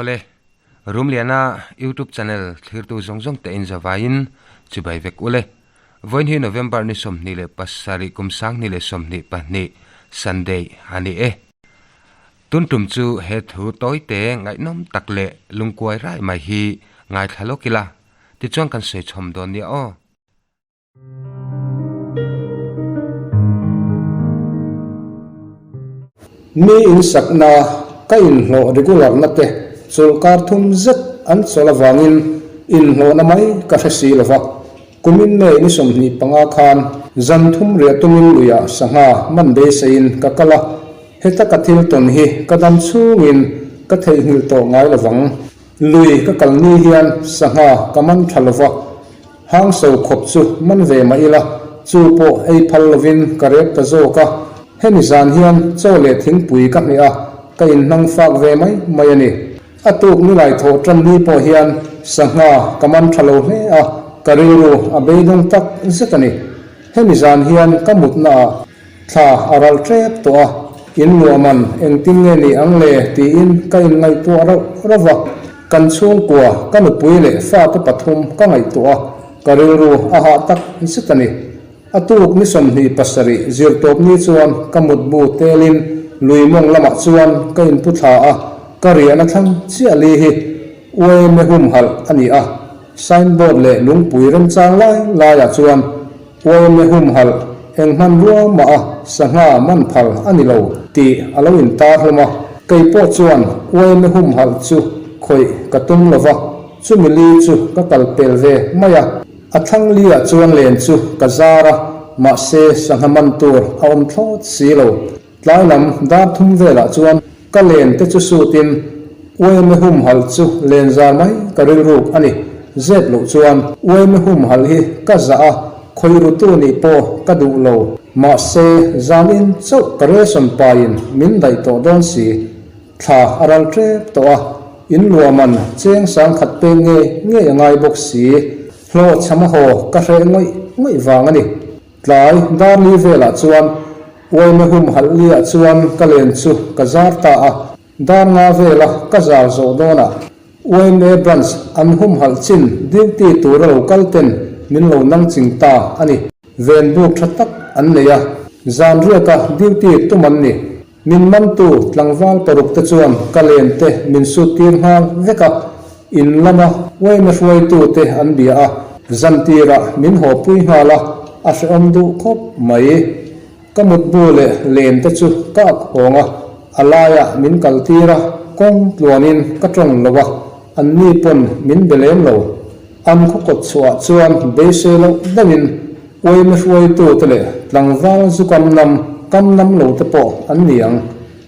Awle, Rumliana YouTube channel thlirtu zawng zawng te in zavaiin chibai vek ule. Vawiin hi November ni 27 kum 2022 Sunday a ni e. Tun tum chu he thu tawite ngaihnawm tak leh lungkuai rai mai hi ngaithla lawk ila, tichuan kan sawi chhawm dawn nia aw. Mi insakna ka inhlawh regular na te chawlhkar thum zet an chawlh avangin inhlawhna mai ka hre si lo va. Kumin May ni 25 khan zan thum riah tumin luiah sangha man beiseiin ka kal a, heta ka thil tawn hi ka dam chhungin ka theihnghilh tawh ngai lo vang. Lui ka kal ni hian sangha ka man tha lo va. Hangso khawp chu man ve mah ila, chu pawh ei phal lovin ka rep ta zawk a. Hemi zan hian chaw leh thingpui ka hmeh a, ka inhnang fak ve mai mai a ni. A tuk nilai thawh tan ni pawh hian sangha ka man tha lo hle a, ka rilru a beidawng tak zet a ni. Hemi zan hian ka mutna ah thla a ral tep tawh a, in luahman engtin nge ni ang le tiin ka inngaihtuah rauh rauh va. Kan chhungkua, ka nupui leh fate pathum ka ngaihtuah a, ka rilru a hah tak zet a ni. A tuk ni 27 zirtawp ni chuan ka mutbu telin lui mawng lamah chuan ka inpu thla a, ka riahna thlang chiah li hi uaime humhalh a ni a. Signboard leh lungpui remchang lai laiah chuan uaime humhalh eng hmanrua mah a sangha man phal a ni lo tih a lo intar hlawm a. Kei pawh chuan uaime humhalh chu khawih ka tum lo va, chumi li chu ka kal pel ve mai a. A thlang liah chuan len chu ka zar a, mahse sangha man tur a awm thlawt si lo. Tlai lam dar thum velah chuan ka len te chu sutin uaime humhalh chu len zar mai ka rilruk a ni. Zep loh chuan uaime humhalh hi ka zah a, khawi rutu nih pawh ka duh lo. Mahse, zanin chauh ka ration paiin min daih tawh dawn si. Thla a ral tep tawh a, in luahman cheng sangkhat pek ngei ngei a ngai bawk si. Hlawh chham a haw ka hreh ngawih ngawih vang a ni. Tlai dar li velah chuan uaime humhalh liah chuan ka len chu ka zar ta a, dar nga vela ka zar zawh dawnah uaime branch an humhalh chin duty tura lo kal ten min lo nang ching ta a ni. Ven buk tha tak an nei a, zan riaka duty tum an ni. Min mantu tlangval paruk te chuan ka len te min sut tir nghal vek a, in lama uaime hruaitu te an bia a, zan tirah min haw pui nghal a, a hrehawm duh khawp mai. Ka mutbu leh len te chu ka ak hawng a, a laiah min kal tir a, kawng tluanin ka tawng lo a, anni pawn min be lem lo. An khaw kawt chhuah chuan beisei loh deuhin uaime hruaitu te leh tlangval zu kam nam kam nam lo te pawh an ni ang.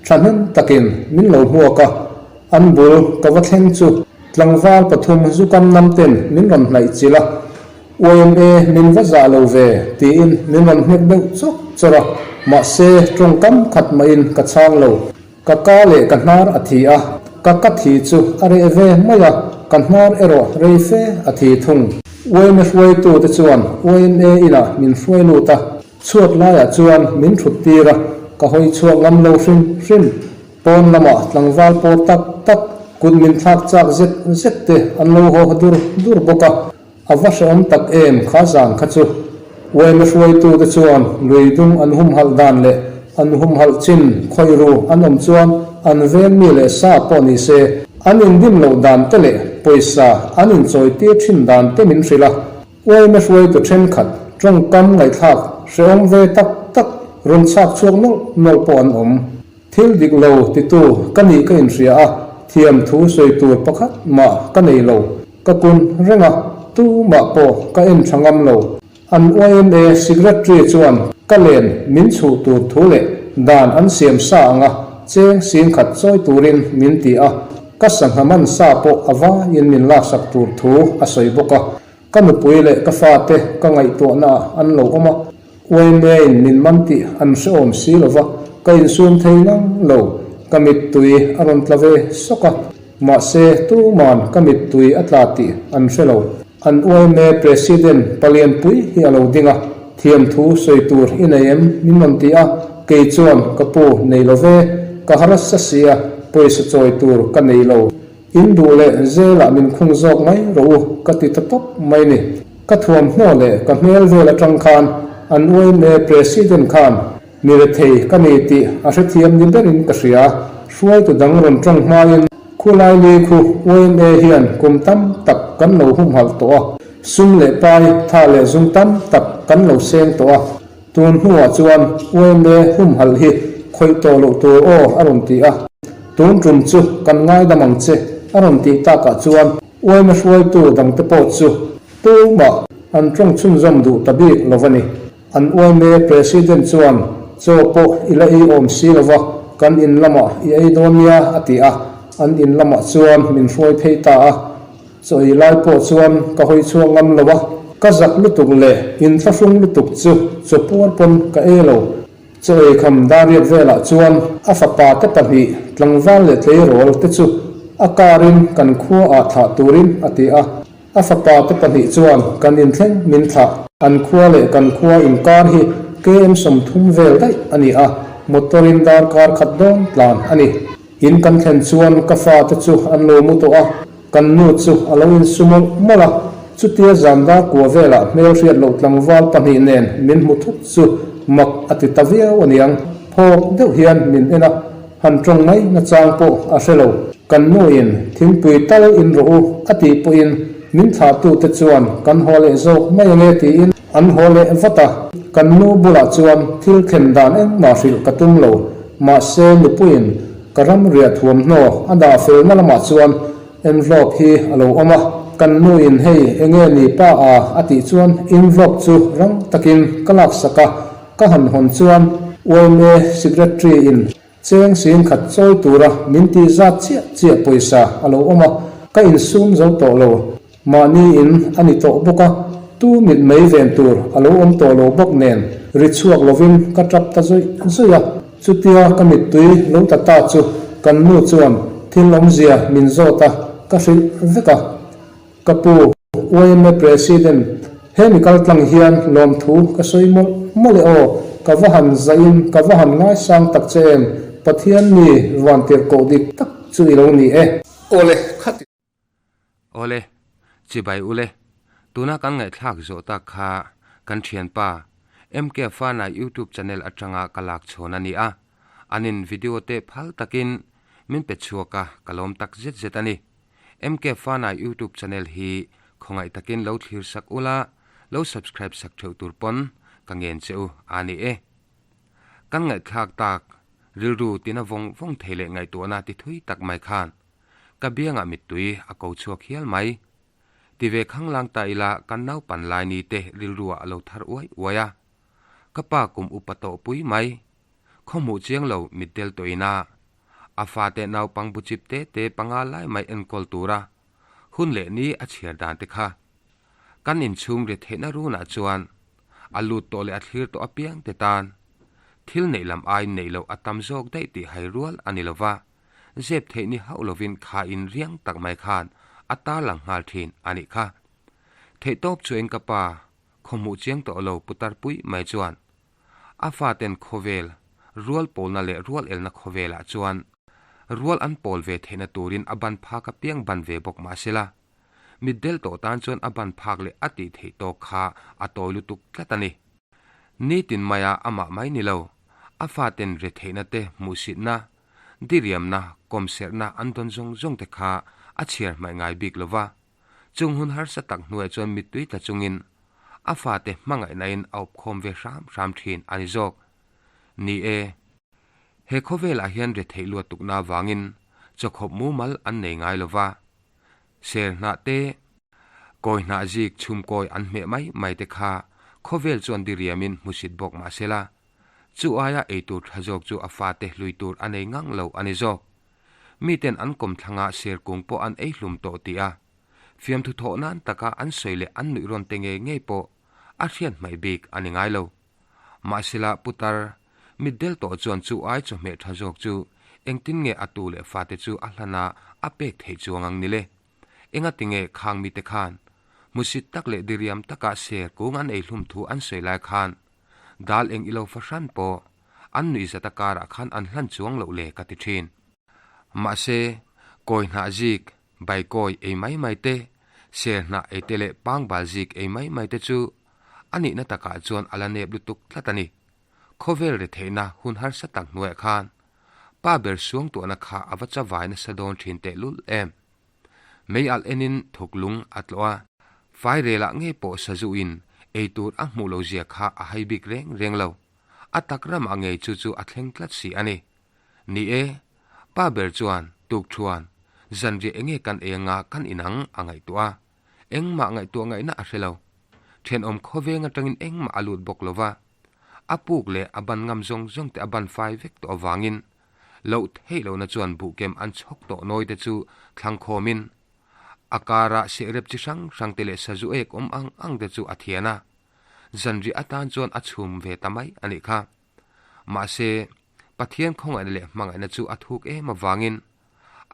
Thahnem takin min lo hmuak a, an bul ka va thleng chu tlangval pathum zu kam nam ten min rawn hnaih chilh a, Uaime min va zah lo ve tiin min rawn hnek deuh chawk chawrh a, mahse tawngkam khat mahin ka chhang lo. Ka ka leh ka hnar a thi a, ka ka thi chu a reh ve mai a, ka hnar erawh rei fe a thi thung. Uaime hruaitute chuan uaime inah min hruai lut a, chhuat laiah chuan min thut tir a, ka hawi chhuak ngam lo hrim hrim. Pawn lamah tlangval pawr tak tak, kut min thlak chak zet zet te an lo haw dur dur bawk a. A va hrehawm tak em kha zan kha chu. Uaime hruaitute chuan lui dung an humhalh dan leh an humhalh chin khawih ru an awm chuan an veng mi leh sa pawh ni se an indim loh dan te leh pawisa an inchawi tir thin dan te min hrilh a. Uaime hruaitu thenkhat tawngkam ngaihthlak hrehawm ve tak tak rawn chhak chhuak nawlh nawlh pawh an awm. Thil dik lo titu ka nih ka inhria a, thiam thu sawi tur pakhat mah ka nei lo. Ka kun reng a, tumah pawh ka en tha ngam lo. An yma Secretary chuan ka len min chhuh tur thu leh dan an siam sa ang a, cheng singkhat chawi turin min ti a, ka sangha man sa pawh a vaiin min laksak tur thu a sawi bawk a. Ka nupui leh ka fate ka ngaihtuahna ah an lo awm a, yma in min man tih an hrehawm si lo va, ka insum thei ngang lo. Ka mittui a rawn tla ve sawk a. Mahse, tuman ka mittui a tla tih an hre lo. An yma President palianpui hi a lo ding a, thiamthu sawi tur i nei em? min rawn ti a, kei chuan ka pu nei lo ve, ka harasa sia, pawisa chawi tur ka nei lo. In duh leh zelah min khung zawk mai rawh u ka ti ta tawp mai ni. Ka thuamhnaw leh ka hmel vel atang khan an yma President khan mi rethei ka ni tih a hrethiam ni berin ka hria. Hruaitu dang rawn tawng hmain khulai li khu yma hian kum tam tak kan lo humhalh tawh a, sum leh pai tha leh zum tam tak kan lo seng tawh a, Tun hnuah chuan yma humhalh hi khawih tawh loh tur aw a rawn ti a, tun tum chu kan ngaidam ang che a rawn tih takah chuan yma hruaitu dangte pawh chu tumah an tawng chhunzawm duh ta bik lo a ni. An yma President chuan chaw pawh i la ei awm si lo va, kan in lamah i ei dawn nia a ti a, an in lamah chuan min hruai phei ta a. Chaw ei lai pawh chuan ka hawi chhuak ngam lo a, ka zak lutuk leh inthlahrung lutuk chu chaw puar pawn ka ei lo. Chaw ei kham dariat velah chuan a fapa te pahnih tlangval leh tleirawl te chu a car in kan khua ah thlah turin a ti a, a fapa te pahnih chuan kan inthleng min thlah. An khua leh kan khua inkar hi KM 30 vel daih a ni a, motor in darkar khat dawn tlan a ni. In kan thlen chuan ka fate chu an lo mu tawh a, kan nu chu a lo insu mawlh mawlh a, chutia zan dar kua velah hmel hriat loh tlangval pahnih nen min hmu thut chu mak a ti ta viau aniang. Phawk deuh hian min en a, han tawng mai nachang pawh a hre lo. Kan nuin thingpui tal in rawh u a tih pawhin min thlahtute chuan kan haw leh zawk mai ange tiin an haw leh vat a, kan nu bulah chuan thil thlen dan engmah hrilh ka tum lo. Mahse, nupuiin ka ram riah thuamhnaw a dah felna lamah chuan envelope hi a lo awm a, kan nuin hei enge ni pa a a tih chuan envelope chu rang takin ka laksak a, ka han hawn chuan yma secretary in cheng sing khat chawi tura min tih zat chiah chiah pawisa a lo awm a, ka insum zo tawh lo. Mahni in a ni tawh bawk a, tu mit mei ven tur a lo awm tawh lo bawk nen ri chhuak lovin ka tap ta zawih zawih a. Chutia ka mittui lo ta ta chu kan nu chuan thil awmzia min zawt a, ka hrilh vek a. Ka pu, yma President, he mi kal tlang hian lawmthu ka sawi mawlh mawlh e aw, ka va han zahin ka va han ngaisang tak che em, Pathian mi vantirhkoh dik tak chu i lo ni e. Awle, khati. Awle, chibai ule, tuna kan ngaihthlak zawh tak kha kan thianpa MK Fana YouTube channel atanga ka lak chhawn a ni a, an in video te phal takin min pe chhuak a, ka lawm tak zet zet a ni. MK Fana YouTube channel hi khawngaih takin lo thlir sak ula, lo subscribe sak theuh tur pawn ka ngen che u a ni e. Kan ngaihthlak tak rilru tina vawng vawng thei leh ngaihtuahna ti thui tak mai khan Ka biangah mittui a ko chhuak hial mai. Ti ve khanglang ta ila kan naupan lai ni te rilruah a lo thar uai uai a. Ka pa kum upa tawh pui mai. Khaw hmuh chiang lo mitdel tawh ina a fate naupang bu chip te te panga lai mai enkawl tura hun leh ni a chhiar dan te kha. Kan inchhung ri theihna runah chuan a lut tawh leh a thlir tawh apiang te tan thil neih lam aiin neih loh a tam zawk daih tih hai rual a ni lova. Zep theih ni hauh lovin kha in riang tak mai khan a tarlang nghal thin a nih kha. Theihtawp chuain ka pa khaw hmuh chiang tawh lo putar pui mai chuan a faten khawvel rual pawlna leh rual elna khawvelah chuan rual an pawl ve theihna turin a ban phak apiang ban ve bawk mah sela, mitdel tawh tan chuan a ban phak leh a tih theih tawk kha a tawi lutuk tlat a ni. Nitin maia amah mai ni lo, a faten retheihna te hmuhsitna Diriamna, kawmserhna an dawn zawng zawng te kha a chhiar hmaih ngai bik lo va, chung hun harsa tak hnuaiah chuan mittui tla chungin a fate hmangaihnain a awpkhawm ve hram hram thin a ni zawk. Ni e, he khawvelah hian retheih luattukna avangin chawkhawp mumal an nei ngai lo va, ser hnah te, kawi hnah zik chhumkawi an hmeh mai mai te kha khawvel chuan diriamin hmusit bawk mah sela, Chu aia eitur tha zawk chu a fate hlui tur a nei ngang lo a ni zawk. Miten an kawmthlanga ser kung pawh an ei hlum tawh tih a, fiamthu thawh nan taka an sawi leh an nuih rawn te ngei ngei pawh a hriat hmaih bik a ni ngai lo. Mahsela putar, mitdel tawh chuan chu ai chawhmeh tha zawk chu engtin nge a tu leh fate chu a hlana a pek theih chuang ang ni le? Engatinge khang mite khan hmusit tak leh diriam taka ser kung an ei hlum thu an sawi lai khan Dal eng ilo fahran pawh an nuihzat a karah khan an hlan chuang loh le ka ti thin. Mahse, kawi hnah zik. Baikawi ei mai mai te, serhnah ei te leh pangbal zik ei mai mai te chu a nihna takah chuan a la nep lutuk tlat a ni. Khawvel retheihna hun harsa tak hnuaiah khan pa ber suangtuahna kha a va chavai nasa dawn thin tehlul em. Mei alh enin thuk lung a tlawh a, fairelah ngei pawh sazuin ei tur a hmuh lo zia kha a hai bik reng reng lo. A tak ramah ngei chu chu a thleng tlat si a ni. Ni e, pa ber chuan tukthuan, zanriah enge kan ei anga kan inang a ngaihtuah a, engmah ngaihtuah ngaihna a hre lo. Thenawm khawveng atangin engmah a lut bawk lo va, a puk leh a ban ngam zawng zawng te a ban fai vek tawh avangin loh theih lohna chuan buhkem an chhawk tawh nawi te chu thlang khawmin a kara sehrep chi hrang hrang te leh sazu ek awm ang ang te chu a thian a, zanriah atan chuan a chhum ve ta mai a nih kha. Mahse, Pathian khawngaihna leh hmangaihna chu a thuk em avangin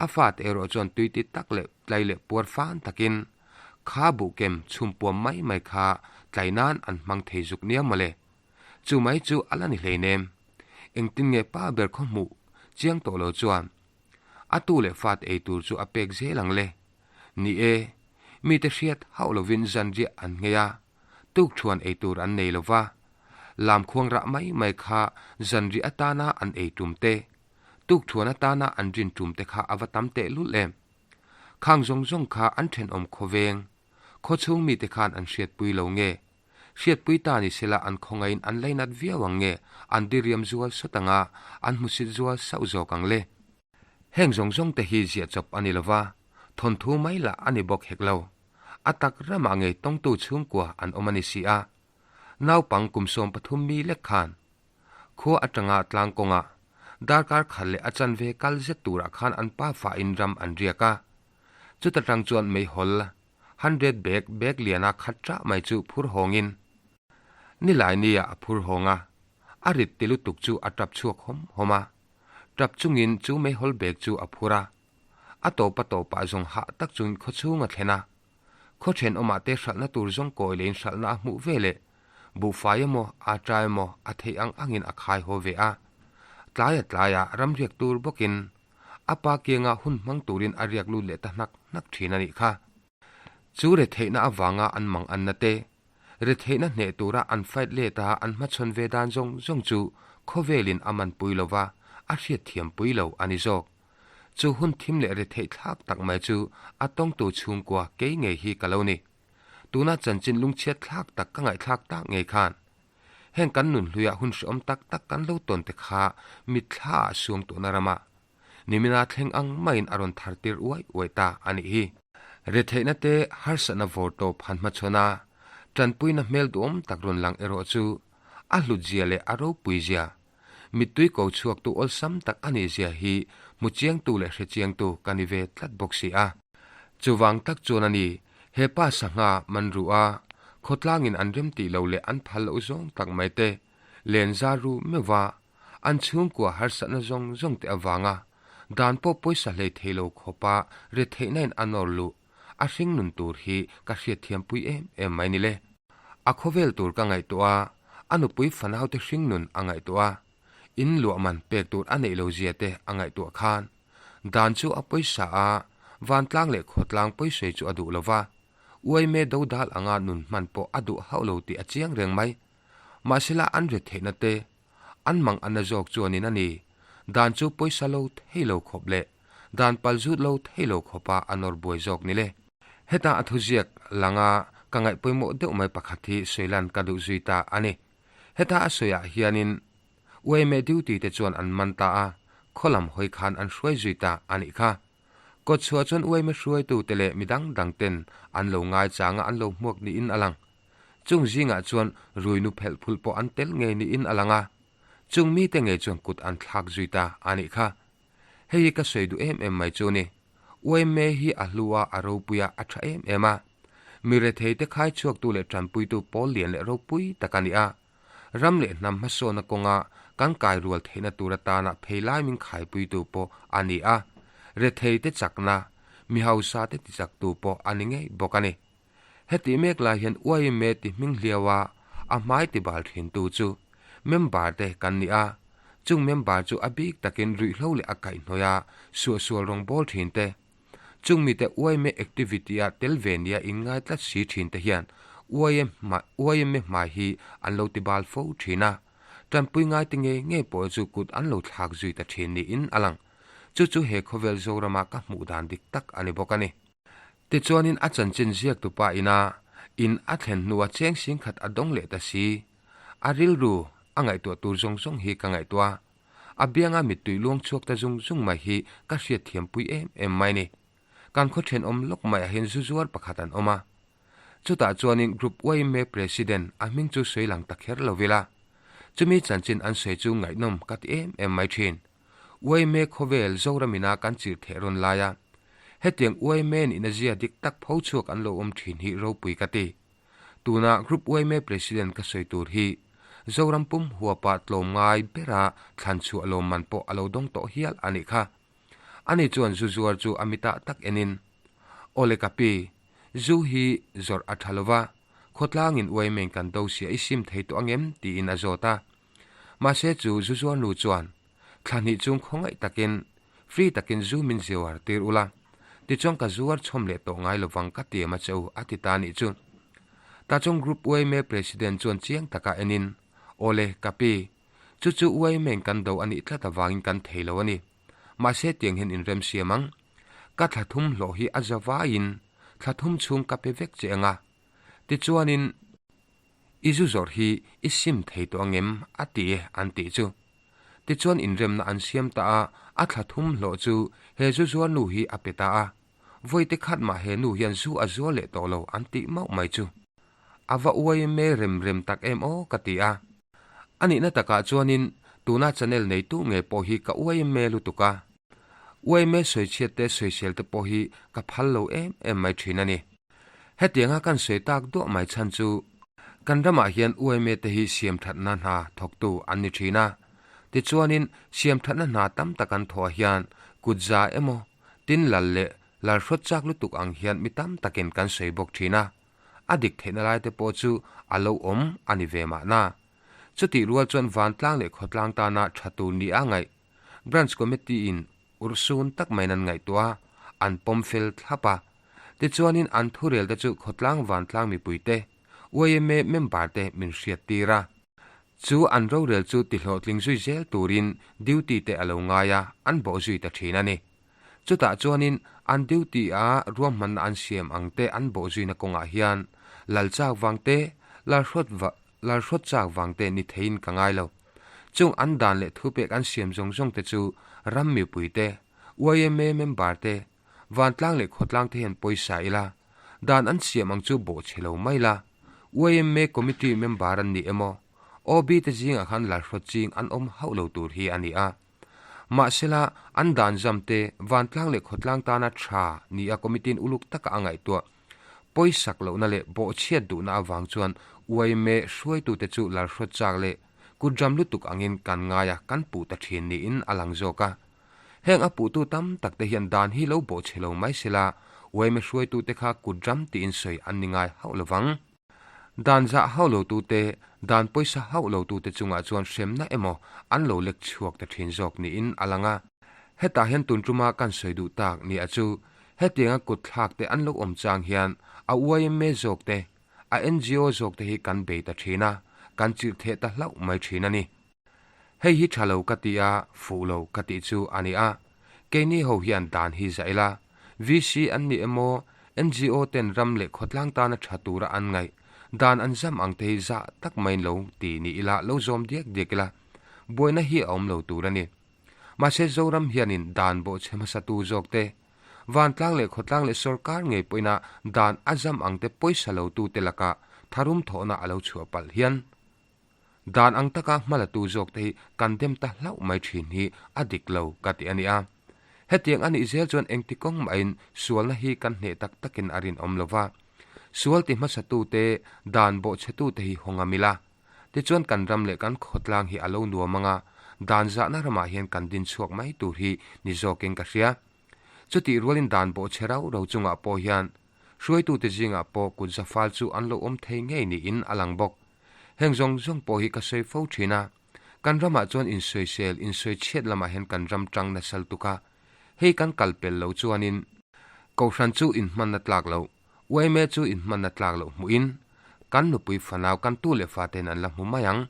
a fate erawh chuan tuiti tak leh tlai leh puar fan takin kha buhkem chhumpuam mai mai kha tlai nan an hmang thei zuk nia mawle. Chu mai chu a la ni hleinem. Engtin nge pa ber khaw hmuh chiang tawh lo chuan a tu leh fate ei tur chu a pek zel ang le. Ni e, mite hriat hauh lovin zanriah an nghei a, tukthuan ei tur an nei lo va, lamkhuang rah mai mai kha zanriah atana an ei tum te, tukthuan atana an rin tum te kha a va tam tehlul em. Khang zawng zawng kha an thenawm khawveng, khawchhung mite khan an hriatpui lo nge? Hriatpui ta ni sela an khawngaiin an lainat viau ang nge an diriam zual sawt anga an hmusit zual sauh zawk ang le? Heng zawng zawng te hi ziah chawp a ni lo va, thawnthu mai lah a ni bawk hek lo. A tak ramah ngei tawngtu chhungkua an awm a ni si a. Naupang kum 13 mi lek khan khua atanga tlang kawngah darkar khat leh a chanve kal zet turah khan an pa fahin ram an riak a. Chuta tang chuan meihawl hundred bag bag liana khat ṭah mai chu phur hawngin nilai nia a phur hawng a, a rit ti lutuk chu a tap chhuak hawm hawm a. Tap chungin chu meihawl bag chu a phur a. A tawpa tawpah zawng hah tak chungin khawchhung a thlen a. Khaw thenawmah te hralhna tur zawng kawi leh in hralhna a hmuh ve leh buhfai emaw aṭa emaw a theih ang angin a khai haw ve a. Tlai a tlaiah ramriak tur bawkin a pa kianga hun hmang turin a riak lut leh ta hnak hnak thin a nih kha. Chu retheihna avanga an mang anna te, retheihna hneh tura an fight let a an hmachhawn ve dan zawng zawng chu khawvelin a manpui lova a hriatthiampui lo a ni zawk. Chu hun thim leh retheih thlak tak mai chu a tawngtu chhungkua kei ngei hi ka lo ni. Tuna chanchin lungchhiat thlak tak ka ngaihthlak tak ngei khan heng kan nun hluiah hun hrehawm tak tak kan lo tawn te kha mitthla ah suang tawhna ramah nimina thleng ang maiin a rawn thar tir uai uai ta a nih hi. Retheihna te harsatna vawr tawp han hmachhawn a, tanpuina hmel duhawm tak rawn lang erawh chu a hlutzia leh a ropuizia Mittui ko chhuaktu awlsam tak a nih zia hi hmu chiangtu leh hre chiangtu ka ni ve tlat bawk si a. Chuvang tak chuan a ni, he pa sangha man ruh a, khawtlangin an remtih lo leh an phal loh zawng tak mai te, len zar ru meuh va, an chhungkua harsatna zawng zawng te avanga dan pawh pawisa hlei thei lo khawpa retheihna in a nawr luh a hring nun tur hi ka hriatthiampui em em mai ni le. A khawvel tur ka ngaihtuah a, a nupui fanaute hring nun a ngaihtuah a, in luah man pek tur a neih lo zia te a ngaihtuah khan dan chu a pawisa a, vantlang leh khawtlang pawisawi chu a duh lo va, uaime dodal anga nun hman pawh a duh hauh lo tih a chiang reng mai. Mahsela an retheihna te, an mang anna zawk chuanin a ni, dan chu pawisa lo thei lo khawp leh dan pal zut lo thei lo khawpa a nawr buai zawk ni le. Heta a thuziak langa ka ngaih pawimawh deuh mai pakhat hi sawilan ka duh zui ta a ni. Heta a sawiah hianin UMA duty te chuan an man ta a, khaw lam hawi khan an hruai zui ta a nih kha. Kawtchhuah chuan UMA hruaitute leh midang dang ten an lo ngaichang a an lo hmuak niin a lang. Chung zingah chuan ruinu phelh phulh pawh an tel ngei niin a lang a, chung mite ngei chuan kut an thlak zui ta a nih kha. Hei hi ka sawi duh em em mai chu ni. UMA hi a hlu a, a ropui a, a tha em em a. Mi retheite khai chhuaktu leh tanpuitu pawl lian leh ropui tak a ni a. Ram leh hnam hmasawnna kawnga kan kai rual theihna tur atana phei lai min khaipuitu pawh a ni a. Retheite chakna, mi hausate tichaktu pawh a ni ngei bawk a ni. Hetih mek lai hian UIMA ti hming hliau a, a hmai ti bal thintu chu member te kan ni a, chung member chu a bik takin ruihhlo leh a kaihhnawih a suahsual rawng bawl thin te. Chung mite yma activity-a tel ve nia inngai tlat si thin te hian yma hmai hi an lo ti bal fo thin a. Tanpui ngaite ngei ngei pawh chu kut an lo thlak zui ta thin niin a lang. Chu chu he khawvel Zorama ka hmuh dan dik tak a ni bawk a ni. Tichuanin a chanchin ziaktupa ina in a thlen hnua cheng singkhat a dawng leh ta si. A rilru a ngaihtuah tur zawng zawng hi ka ngaihtuah a. A bianga mittui luang chhuak ta zung zung mai hi ka hriatthiampui em em mai ni. Kan khaw thenawm lawk maiah hian zu zuar pakhat an awm a. Chutah chuanin Group yma President a hming chu sawi lang ta kher lo ila. Chumi chanchin an sawi chu ngaihnawm ka ti em em mai thin. Yma khawvel Zoramina kan chirh theh rawn lai a. Hetiang yma nihna zia dik tak pho chhuak an lo awm thin hi ropui ka ti. Tuna Group yma President ka sawi tur hi Zoram pum huapa tlawm ngai bera thlan chhuah lawmman pawh a lo dawng tawh hial a nih kha. Ani chuan zu zuar chu a mitah tak enin, Awle ka pi, zu hi zawrh a tha lova, khawtlangin uaimeng kan do sia i sim thei tawh angem? tiin a zawt a. Mahse chu zu zuar nu chuan, Thla hnih chung khawngaih takin, free takin zu min ziuar tir ula, tichuan ka zuar chhawm leh tawh ngai lovang ka tiam a che u a ti ta nih chu. Tachung Group uaime President chuan chiang taka enin, Awle ka pi, Chu chu uaimeng kan do a nih tlat avangin kan thei lo a ni. Mahse tiang hian inrem siam ang. Ka thla thum hlawh hi a za vaiin thla thum chhung ka pe vek che ang a. Tichuanin i zu zawrh hi i sim thei tawh angem a ti e an tih chu. Tichuan inremna an siam ta a, a thla thum hlawh chu he zu zuar nu hi a pe ta a. Vawite khat mah he nu hian zu a zuar leh tawh lo an tih mauh mai chu. A va uai me rem rem tak em aw ka ti a. A nihna takah chuanin tuna channel neitu ngei pawh hi ka uai me lutuk a. Uai me sawichhiat te sawisel te pawh hi ka phal lo em em mai thin a ni. Hetianga kan sawi tak duah mai chhan chu kan ramah hian uai me te hi siamthatna hna thawktu an ni thin a. Tichuanin siamthatna hna tam tak an thawh hian kutza emaw Tin lal leh lal hrawt chak lutuk ang hian mi tam takin kan sawi bawk thin a, a dik theihna lai te pawh chu a lo awm a ni ve mahna. Chutih rual chuan vantlang leh khawtlang tana tha tur ni a ngaih Branch Committee in urhsun tak maiin an ngaihtuah a, an pawm fel thlap a. Tichuanin an thurel te chu khawtlang vantlang mipui te, yma member te min hriat tir a. Chu an rorel chu tihlawhtling zui zel turin duty te a lo ngai a, an bawh zui ta thin a ni. Chutah chuanin an duty a ruahmanna an siam ang te an bawh zuina kawngah hian lal chak vang te, lal hrawt lal hrawt chak vang te ni theiin ka ngai lo. Chung an dan leh thupek an siam zawng zawng te chu ram mipui te, yma member te, Vantlang leh khawtlang te hian pawisa ila, dan an siam ang chu bawhchhe lo mai la. Yma committee member an ni emaw, OB te zingah khan lalhrawt ching an awm hauh lo tur hi a ni a. Mahsela, an dan zam te vantlang leh khawtlang tana tha ni a committee in uluk taka a ngaihtuah. Pawisak lohna leh bawhchhiat duhna avang chuan yma hruaitute chu lalhrawt chak leh kutram lutuk angin kan ngai a, kan puh ta thin niin a lang zawk a. Heng a puhtu tam tak te hian dan hi lo bawhchhe lo mai sela, yma hruaitute kha kut ram tiin sawi an ni ngai hauh lovang. Dan zah hauh lotute, dan pawisa hauh lotute chungah chuan hremna emaw an lo lek chhuak ta thin zawk niin a lang a. Hetah hian tun tuma kan sawi duh tak ni a chu, hetianga kut thlak te an lo awm chang hian a yma zawk te, a ngo zawk te hi kan bei ta thin a, kan chirh theh ta hlauh mai thin a ni. Hei hi tha lo ka ti a, fuh lo ka tih chu a ni a. Keini ho hian dan hi zah ila, VC an ni emaw, ngo ten ram leh khawtlang tana tha tura an ngaih, dan an zam ang te hi zah tak maiin lo ti ni ila, lo zawm diak diak ila, buaina hi a awm lo tur a ni. Mahse Zoram hianin dan bawhchhe hmasatu zawk te, vantlang leh khawtlang leh sawrkar ngei pawhina dan a zam ang te pawisa lo tute lakah tharum thawhna a lo chhuah palh hian, Dan ang taka hmalatu zawk te hi kan dem ta hlauh mai thin hi a dik lo ka ti a ni a. Hetiang a nih zel chuan engti kawng mahin sualna hi kan hneh tak takin a rinawm lo va. Sual ti hmasatu te, dan bawhchhetu te hi haw ngam ila. Tichuan kan ram leh kan khawtlang hi a lo nuam ang a, dan zahna ramah hian kan din chhuak mai tur hi ni zawkin ka hria. Chutih rualin dan bawhchhe rau rau chungah pawh hian hruaitute zingah pawh kut zafal chu an lo awm thei ngei niin a lang bawk. Heng zawng zawng pawh hi ka sawi fo thin a, kan ramah chuan insawisel, insawichhiat lamah hian kan ram tang nasal tuk a, hei kan kal pel lo chuanin. Kohhran chu inhmanna tlak loh, yma chu inhmanna tlak loh hmuhin kan nupui fanau kan tu leh fate'n an la hmu mai ang.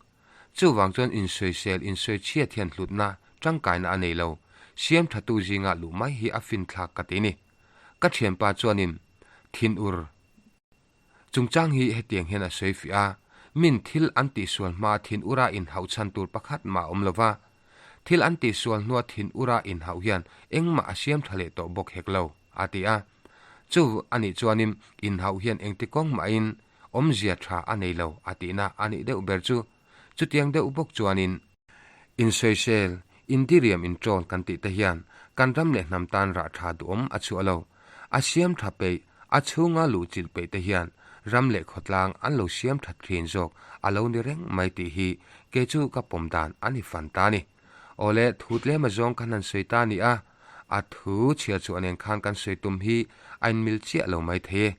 Chuvang chuan insawisel insawichhiat hian hlutna tangkaina a nei lo, siam thatu zinga luh mai hi a finthlak ka ti ni. Ka thianpa chuanin thinur chungchang hi hetiang hian a sawi fiah a, Min thil an tihsual hmaa thinura inhauh chhan tur pakhat mah a awm lo va, thil an tihsual hnua thinura inhauh hian engmah a siam tha leh tawh bawk hek lo, a ti a. Chu a nih chuanin inhauh hian engti kawng mahin awmzia tha a nei lo a tihna a nih deuh ber chu. Chutiang deuh bawk chuanin insawisel, indiriam inṭawn kan tih te hian kan ram leh hnam tan rah tha duhawm a chhuah lo. A siam tha peih, a chhunga luh chilh peih te hian ram leh khawtlang an lo siam that thin zawk a lo ni reng mai tih hi kei chu ka pawm dan a ni fan ta a ni. Awle, thu tlem azawng khan han sawi ta a ni a, a thu chhiar chhuah nen khan kan sawi tum hi a inmil chiah lo mai thei e.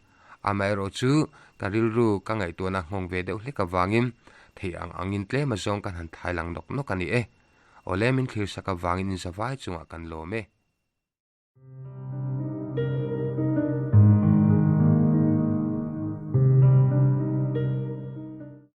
Amaherawh chu ka rilru ka ngaihtuahna nghawng ve deuh hlek avangin thei ang angin tlem azawng kan han thai lang nawk nawk a ni e. Awle, min thlir sak avangin inzavai chungah kan lawm e.